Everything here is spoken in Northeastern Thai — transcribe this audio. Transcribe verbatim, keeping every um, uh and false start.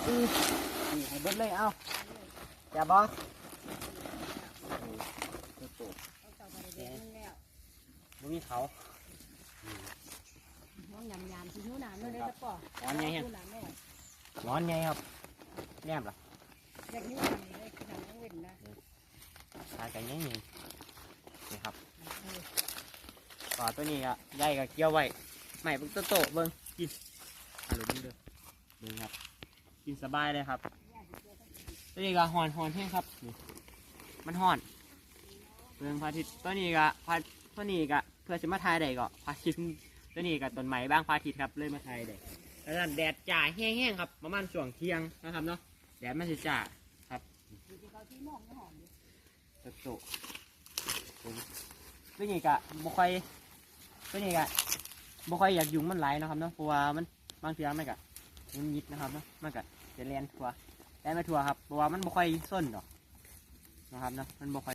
นี่ให้เบิดเลย เอา อย่าบอส บ่มีเขา น้องยำยำสิหิวน้ำเลยเด้อปอ ร้อนไงฮะ หิวน้ำแม่ ร้อนไงครับ แนมล่ะ อยากหิวน้ำเลยกินน้ำต้องเว้นนะ ทายกันยังไงนี่ครับ ก็ตัวนี้ก็ใหญ่ก็เกี่ยวไว้ ไม่เบิ่งโตโตเบิ่งกิน อ่ะเดี๋ยวเบิ่งเด้อ เบิ่งครับ กินสบายเลยครับ ตัวนี้ก็ฮ้อนฮ้อนแฮงครับ นี่ มันฮ้อน เบิ่งพระอาทิตย์ ตัวนี้ก็พระ ตัวนี้ก็เพื่อสิมาถ่ายได้ก็พระอาทิตย์ ตัวนี้ก็ต้นไม้บังพระอาทิตย์ครับ เลยมาถ่ายได้ แล้วนั่นแดดจ้าแฮงๆครับ ประมาณช่วงเที่ยงนะครับเนาะ แดดมันสิจ้าครับ โตโต ตัวนี้ก็บ่ค่อย ตัวนี้ก็บ่ค่อยอยากยุ่งมันหลายนะครับเนาะ เพราะว่ามันบางเทื่อมันก็หงุดหงิดนะครับเนาะ มันก็จะแล่นทั่ว แล่นไปทั่วครับ เพราะว่ามันบ่ค่อยซนดอกนะครับเนาะ มันบ่ค่อย